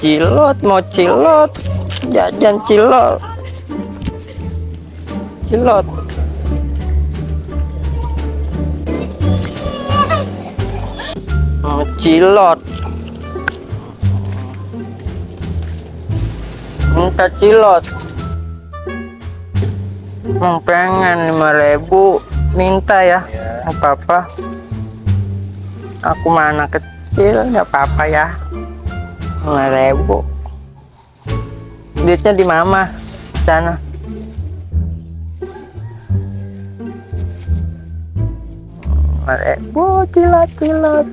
Cilot, mau cilot, jajan cilot, cilot. Mau cilot, minta cilot. Mau pengen 5.000, minta ya, nggak apa-apa. Aku mah anak kecil, nggak apa-apa ya. 5.000. Duitnya di mama sana. 5.000, cilot cilot.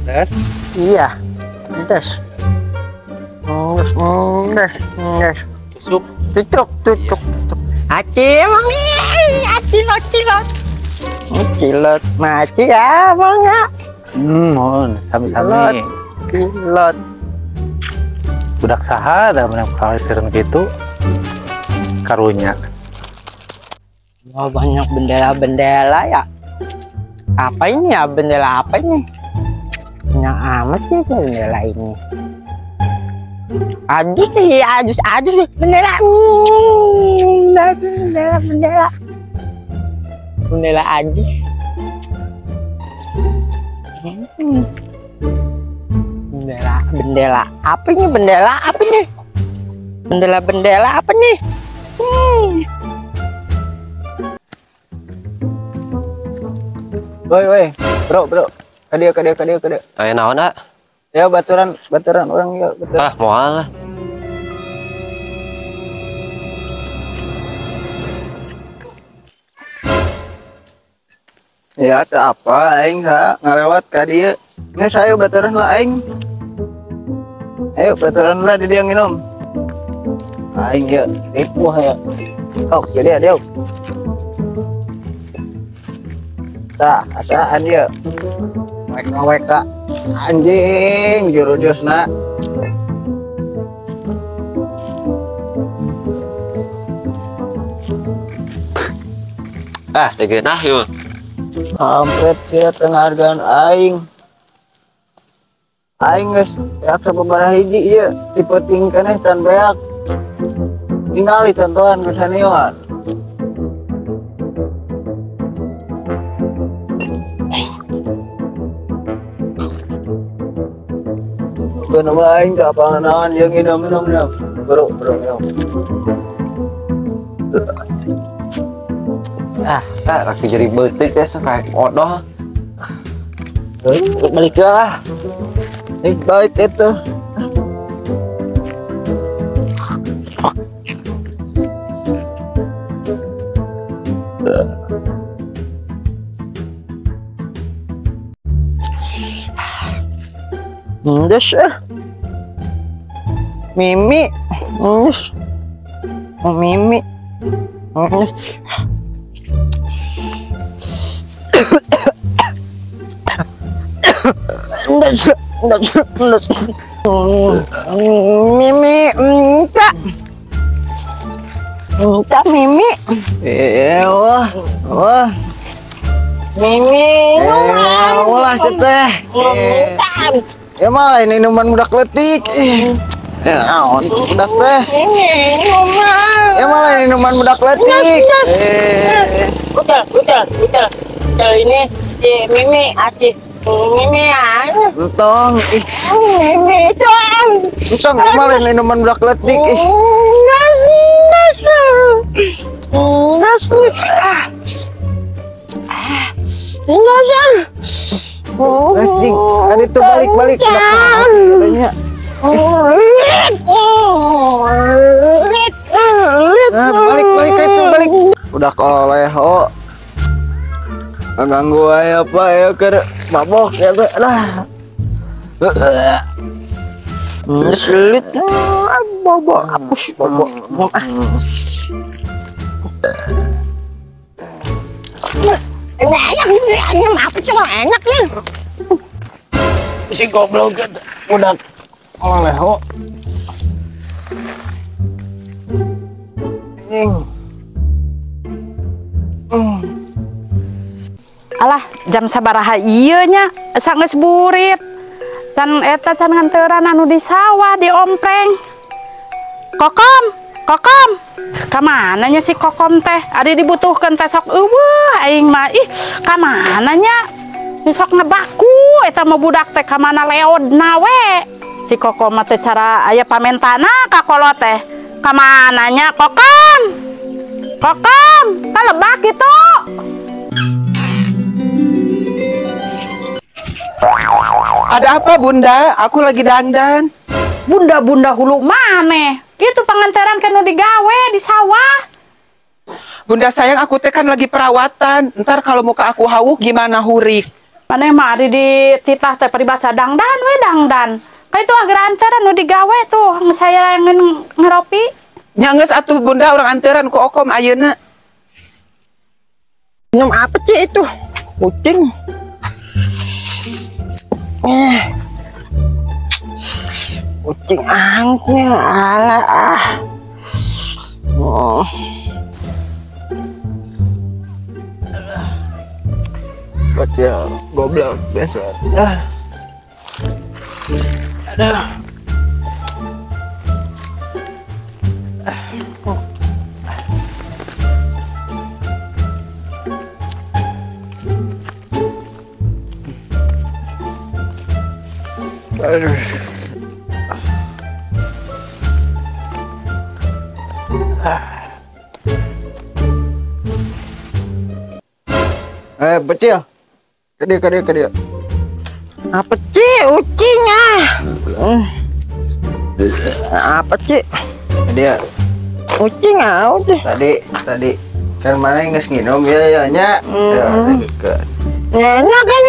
Pedas? Iya, pedas. Nges, nges. Tusuk, tucuk, tucuk, tucuk. Aci, mami, aci, cilot, cilot, maci ya, bang ya. Mohon, sami-sami. Cilot. Budak saha, dah budak khawatiran gitu, karunya. Oh, banyak bendera-bendera ya. Apa ini ya, bendera apa ini? Banyak amat sih bendera ini. Aduh sih, aduh, aduh, bendera, bendera, bendera, bendera aduh. Bendera, bendera, apa ini bendera, apa nih? Bendera, bendera, apa nih? Woi, woi, bro, bro, kadia, kadia, kadia, kadia. Ayo naon, ah? Ya baturan, baturan orang ya, baturan. Ah, moal lah. Ya, tak apa aing ha ngalewat ka dieu. Geus ayo baturan lah aing. Ayo baturan lah di dia nginum. Aing ya, ripuh ya. Oh, jadi ada. Tah, asaan ya. WK WK anjing jurujosna. Ah, tegenah yuk. Kampret sia penghargaan aing. Aing geus beak sababaraha hiji ieu dipenting keneh can beak. Tingali contohan ku senior. Bukan nama aing tak apa naon jeung minum minum minum. Bro, bro, minum. Ah, aku jadi beutik teh sok kayak odoh. Balik lah. Balik itu. Nges eh. Mimi, nges. Oh, Mimi. Nges. Nges, nges, nges. Mimi, enggak. Enggak, Mimi. Wah, wah. Mimi, wah, teteh. Ya mah ini minuman budak letik. Ya, naon budak teh. Ya malah ini minuman budak letik. Udah, udah, udah. Udah ini si Mimi, aci. Mimi aja. Entong. Mimi dong. Entong, ya malah ini minuman budak letik. Anjing, kan itu balik-balik katanya. Nah, balik-balik itu balik. Udah koleh ho. Ganggu aja apa ya ke mabok ya tuh lah. Sulit bobo hapus bobo. Enak, apa cuma enak ya. Si goblok udah oleh ho. Anjing. Alah, jam sabaraha ieu nya sanggeus burit. Can eta can nganteran anu di sawah di ompreng. Kokom, Kokom. Kamana nya si Kokom teh? Ari dibutuhkeun teh sok eueuh aing mah. Ih, kamana nya? Sok ngebaku eta mah budak teh kamana leodna we. Si Kokom mah teh cara aya pamentana ka kolot teh. Kamana nya Kokom? Kokom, kalebak kitu. Ada apa Bunda? Aku lagi dandan. Bunda-bunda hulu maneh. Itu panganteran kan nu digawe di sawah. Bunda sayang, aku teh kan lagi perawatan. Ntar kalau muka aku hawuk gimana hurik? Maneh mah ari di titah teh paribasa dangdan we dangdan. Ka itu agar anteran nu digawe tuh saya ngeropi. Nya geus atuh Bunda urang anteran ku Okom ayeuna. Minum apa sih itu? Kucing. Kucing angknya ala ah. Oh. Bocil goblok biasa. Aduh. Aduh. Bocil. Ke dia. Apa sih ucing ah? Apa sih? Dia. Ucing ah, ucing. Tadi kan mana geus nginum ya nya. Nya kan.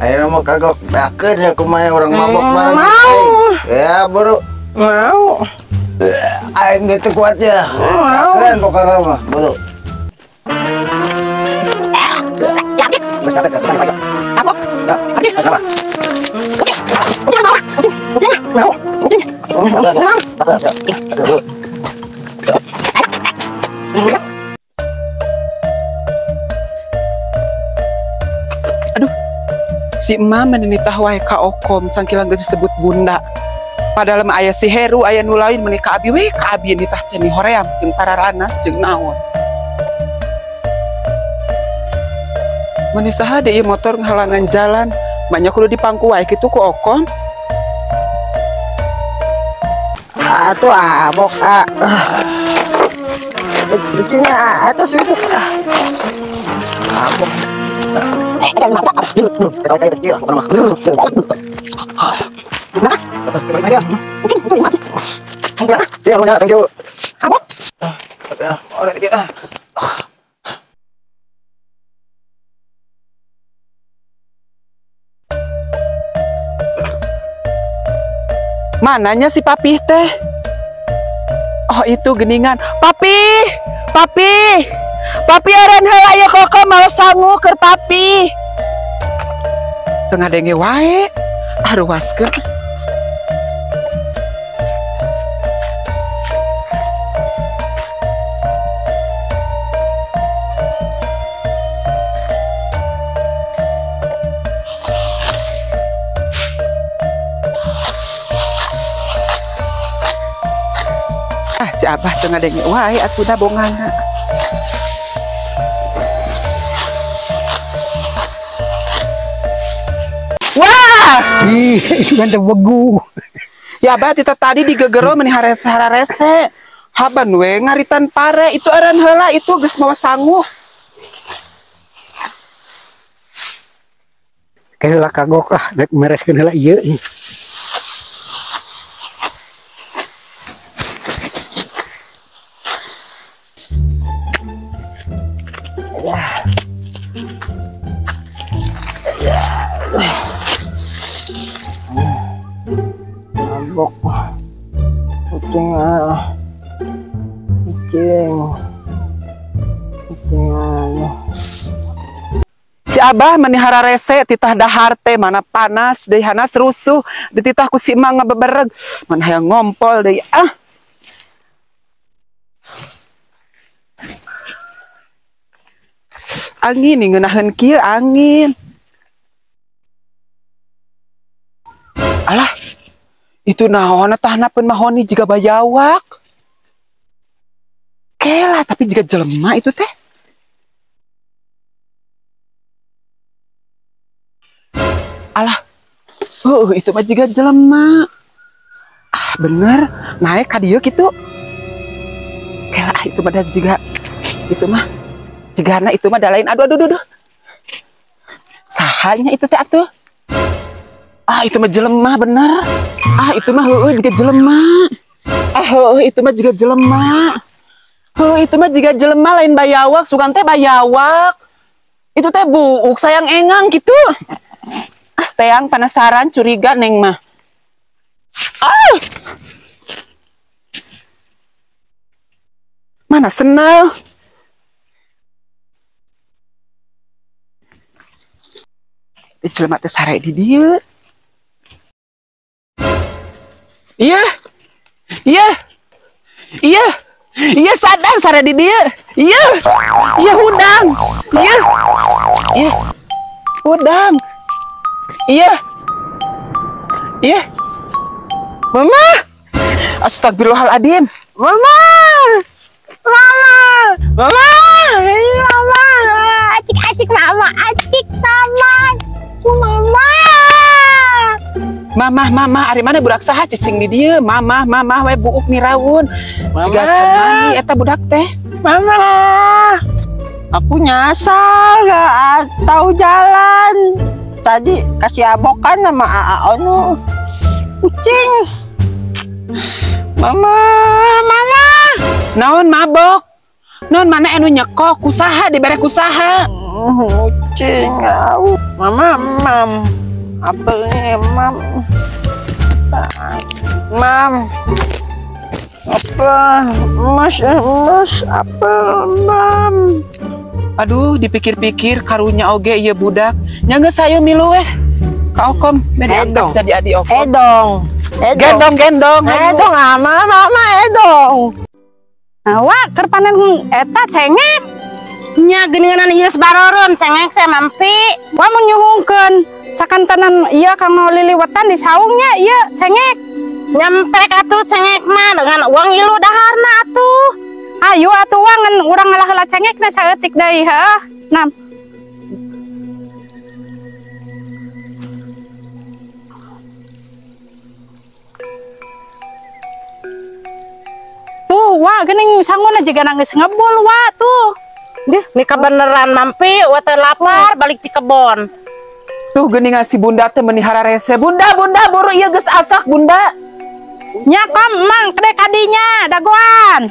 Ayo mau kagok bakeun ya kumaha orang mabok mah. Mau. Ya, buru. Mau. Aing gitu kuat ya. Mau. Bakeun pokokna mah, buru. Aduh, si emak menitah wae ka Okom sangkilang geus disebut bunda. Padahal mah aya si Heru aya nu lain meuni ka abi we ka abi nitah teh ni hoream jeung pararanas jeung naon. Meni saha deui motor ngahalangan jalan, banyak kudu dipangku wae kitu ku Okom. Atuh abok ah. Icinya atas sibuk. Abok. Mananya si Papih teh? Oh itu geningan. Papi, Papi, Papi aran heula ieu koko malah sangu keur Papi. Teu ngadenge wae, aruaskeun. Ah, si Abah teu ngadenge wae atuh da bongana. Wah! Ih, itu kan teu begu. Ya Abah tita tadi digegero meni harese. Haban we ngaritan pare itu aran heula itu geus mawa sangu. Keula kagok ah rek mereskeun heula ieu. Mabok. Kucing ah. Kucing. Kucing ah. Si Abah meni hararese titah dahar teh mana panas deui hanas rusuh dititah ku si Emang ngabebereg mana hayang ngompol deui ah. Angin ngeunaheun kieu angin. Alah, itu naon tah napeun mahoni jiga bayawak. Kela tapi jiga jelema itu teh. Alah, itu mah jiga jelema. Ah, bener, naik ka dieu kitu. Kela itu mah jiga itu mah jigana itu mah da lain. Aduh aduh aduh. Sahanya itu teh atuh. Ah, itu mah jelema bener. Ah, itu mah heueuh jiga jelema. Ah, heueuh itu mah jiga jelema. Heueuh itu mah jiga jelema lain bayawak, sugan teh bayawak. Itu teh buuk sayang engang gitu. Ah, teang penasaran curiga neng mah. Ah! Mana senal? Jelema teh sare di dieu. Iya. Iya. Iya. Iya sadar sare di dieu. Iya. Iya hudang. Iya. Iya. Hudang. Iya. Iya. Mama. Astagfirullahaladzim. Mama. Mama. Mama. Mama. Acik-acik mama, acik mama. Mama. Mamah, mamah, ari mana budak saha cicing di dieu? Mamah, mamah we buuk mirawun. Siga can mandi eta budak teh. Mama. Aku nyasar gak tahu jalan. Tadi kasih abokan sama Aa Ono. Kucing. Mama, mama. Naon mabok? Naon mana anu nyekok kusaha dibere kusaha? Kucing au. Mama, mam. Apelnya mam. Mam. Apa? Mas, mas, apel, mam. Aduh, dipikir-pikir karunya oge ieu budak. Nya geus sayo milu weh. Ka Okom, beda angkat jadi adi Okom. Edong. Edong. Gendong, gendong. Edong ama mama edong. Wah, keur panen eta cengek. Nya geuningan ieu baroreum cengek teh mampi. Wah mun nyuhungkeun sakantenan ieu kanggo liliwetan di saungnya ieu cengek. Nyamprek atuh cengek mah dengan uang ilu daharna atuh. Ayo atuh wah ngan urang ngalah heula cengekna saeutik deui heuh. Nam. Tuh wah geuning sanguna jiga geus ngebul wah tuh. Dih, ini kebeneran mampi, wah teh lapar balik di kebon. Tuh geuning si bunda teh meuni hararese. Bunda, bunda buru ieu geus asak bunda. Nya kom mang kede kadinya dagoan.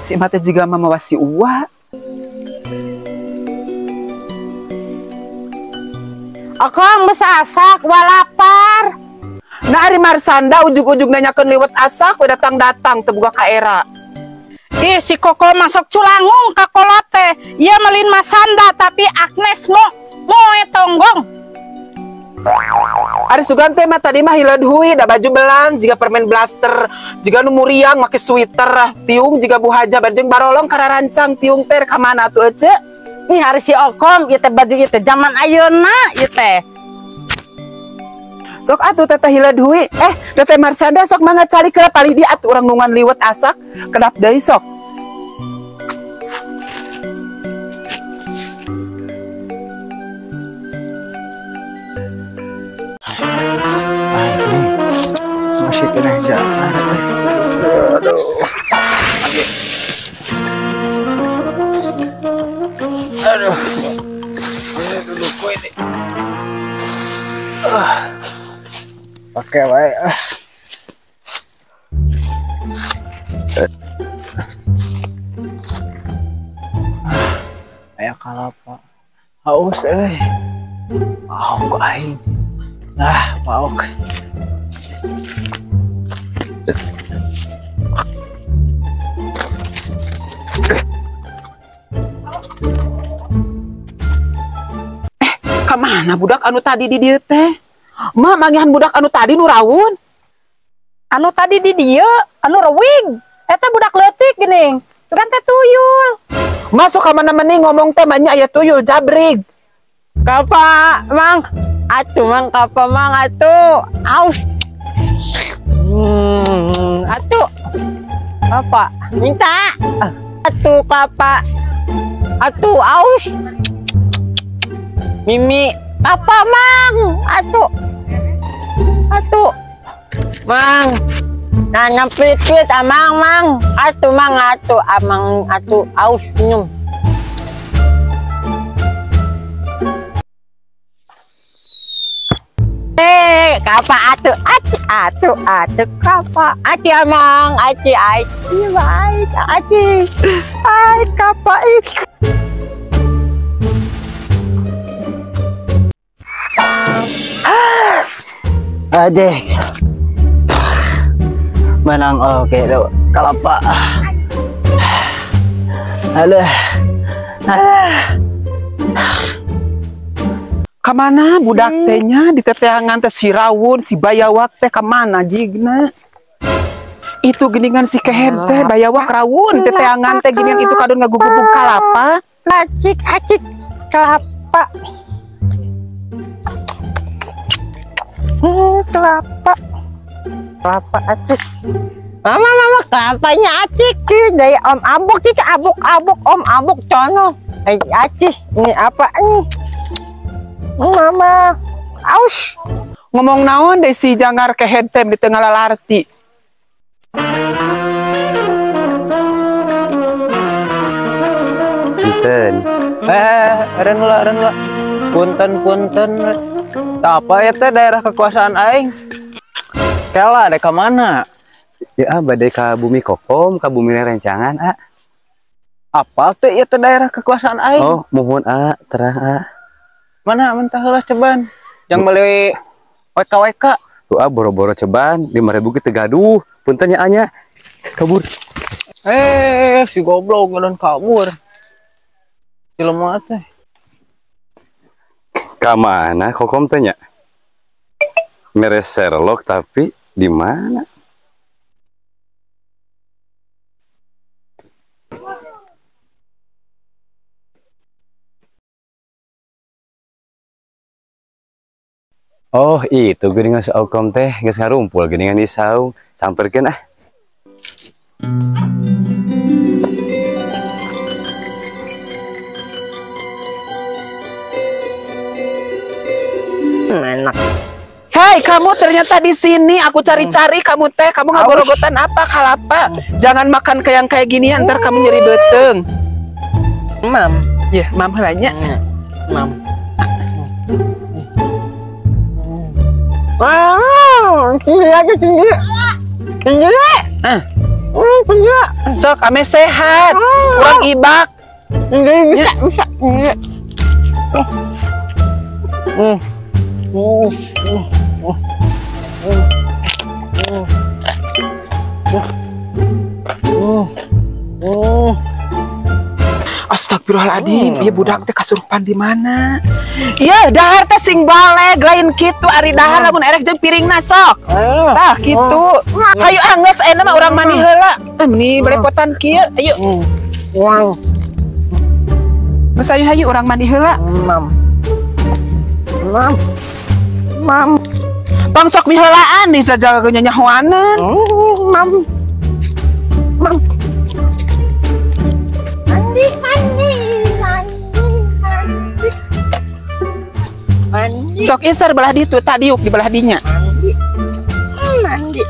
Si emak teh jiga mamawa si Uwa. Akang geus asak, wah lapar. Nah ari Marsanda ujug-ujug nanyakeun liwet asak we datang-datang teu boga kaera. Ih si Koko masuk culangung ka kolot teh. Ieu melin Masanda tapi Agnes mo moe tonggong. Ari sugan teh mah tadi mah hileud hui da baju belang jiga permen blaster, jiga nu muriang make sweater, tiung jiga Bu Haja bari jeung barolong kararancang tiung teh ka mana atuh ece? Ih ari si Okom ieu teh baju ieu teh zaman ayeuna ieu teh. Sok atuh teteh hileud hui. Teteh Marsanda sok mangga calik heula palih di atuh urang nungan liwet asak kedap deui sok. Aduh, masih kena jalan. Aduh. Aduh. Ini dulu kue ini. Pakai wae. Aya kalapa. Haus euy. Maok aing. Ah, maok. Ka mana budak anu tadi di dieu teh? Ma manggihan budak anu tadi nu rawun. Anu tadi di dieu, anu rewig. Eta budak leutik geuning. Sugan teh tuyul. Masuk ka mana meni ngomong teh mah nya aya tuyul jabrig. Kapa, Mang? Atuh Mang, kapa Mang atuh. Aus. Atuh. Apa? Minta. Atuh kapa. Atuh aus. Mimi, apa Mang? Atuh. Atuh. Mang. Nah, plit-plit amang Mang. Atuh Mang, atuh amang atuh aus nyum. Kapa atuh atuh atuh atuh kapa aci amang aci aci baik aci ay kapa ik. Adek menang oke okay, kalapa. Aduh. Aduh. Kamana budak teh nya di teteangan teh si Rawun, si Bayawak teh kamana jigna? Itu geningan si kehed teh Bayawak Rawun teteangan teh ginian itu kadon ngagugubug kalapa. Acik acik kelapa. Kelapa. Kelapa acik. Mama mama kelapanya acik dari Om Abuk cik abuk abuk Om Abuk cono. Acik ini apa nih? Mama, aus. Ngomong naon deh si jangar kehed teh di tengah lalarti. Punten. Eren lah, eren lah. Punten, punten. Apa ya teh daerah kekuasaan aing? Kela deh ke mana? Ya, badai ka bumi Kokom, ka bumi rencangan, ah. Apa teh ya teh daerah kekuasaan aing? Oh, mohon ah, terang ah. Mana mentah lah ceban. Yang beli WKWK. Doa boro-boro ceban 5.000 kita gaduh. Punten ya anya. Kabur. Si goblok ngedon kabur. Si lemah teh. Ka mana Kokom teh nya? Mere Sherlock tapi di mana? Oh itu geuningan si Okom teh geus ngarumpul geuningan di saung samperkeun ah. Enak. Hei kamu ternyata di sini, aku cari-cari kamu teh, kamu ngagorogotan apa kalapa? Jangan makan kayak yang kayak ginian, ntar kamu nyeri beuteung. Mam, ya mam heulanya. Mam. Wow, tinggi aja tinggi, tinggi, tinggi. Sok, ame sehat, kurang ibak. Tinggi bisa, bisa. Tinggi. Astagfirullahaladzim, ya budak teh kasurupan di mana? Ya dahar teh sing baleg lain kitu ari dahar lamun erek jeung piringna sok. Tah kitu. Hayu ah geus ayeuna mah urang mandi heula. Meni belepotan kieu, ayo. Wow. Geus ayo hayu urang mandi heula. Mam. Mam. Mam. Tong sok miheulaan di sajaga nyanyahoanan. Mam. Mam. Mandi, mandi, mandi, mandi. Mandi. Sok iser belah ditu tadi yuk di belah dinya. Mandi. Mandi.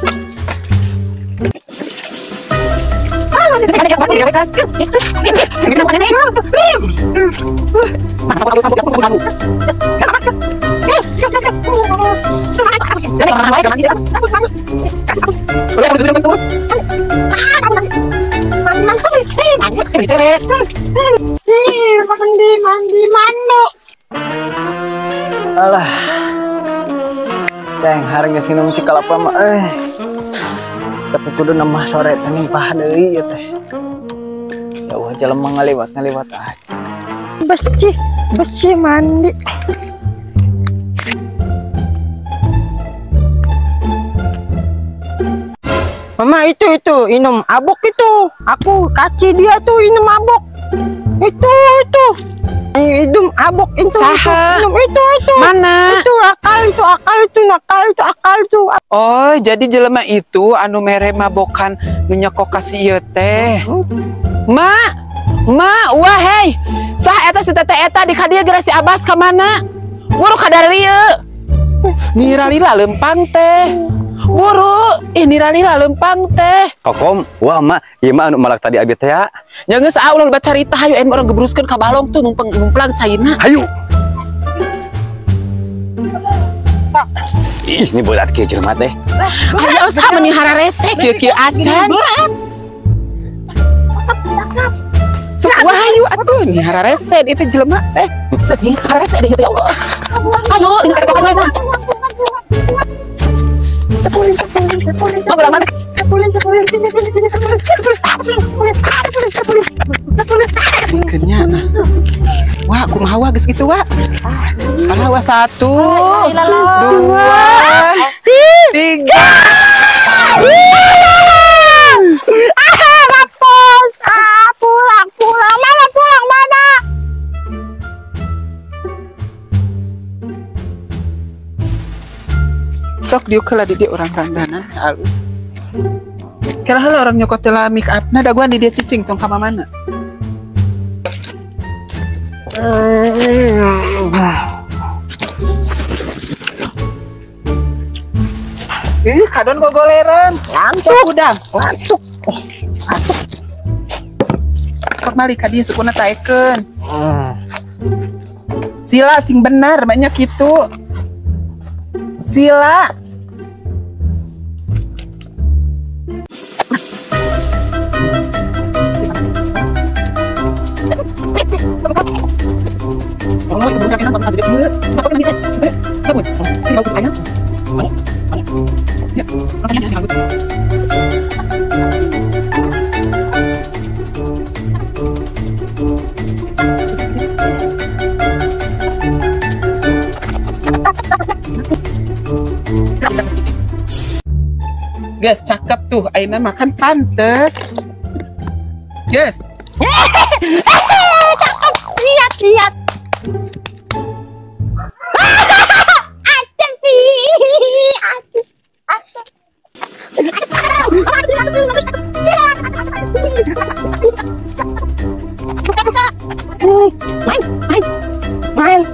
Mandi, mandi, mandi. Alah. Teng hari geus nginum si kalapa mah euy. Tapi kudu nambah sore teh nimpah deui ieu teh. Jauh jelema ngaliwat-ngaliwat aja. Bersih, bersih mandi. Mama itu minum abuk itu. Aku kasih dia tuh minum abuk. Itu. Minum abuk itu. Saha? Minum itu. Mana? Itu akal itu nakal itu akal itu. Oh, jadi jelema itu anu mere mabokan nu nyokok ka si ieu teh. Ma, wah hei. Sah eta si teteh eta di ka dieu geura si Abbas ka mana? Buru ka darieu. Niralila lempang teh. Buru, ih niralila lempang teh. Kokom, wah mak, ieu mah anu malak tadi abi teh ya. Nya geus ah ulah loba carita hayu en urang gebruskeun ka balong tuh numpang caina. Hayu. Ih, ini bodat kieu jelema teh. Hayu geus ah meuni hararese kieu-kieu acan. Sok wah hayu atuh ni hararese itu jelema teh. Ih hararese deh ya Allah. Ayo, ini ada apa? Kenya. Wah, kumaha wah geus kitu wah. Alah wah 1 2 3. Ah, mampus. Ah, pulang. Mama pulang mana? Sok diuk heula di dieu urang dandanan halus. Kira heula orang nyokot heula make up na daguan di dieu cicing tong ka mana. Ih, kadon gogoleran. Ngantuk udang. Ngantuk. Sok mali ka dieu sukuna taekeun. Sila sing benar banyak kitu. Sila. Guys, cakep tuh. Aina makan pantes. Guys. Cakep. Lihat. Aceh sih. Aceh. Main. Main.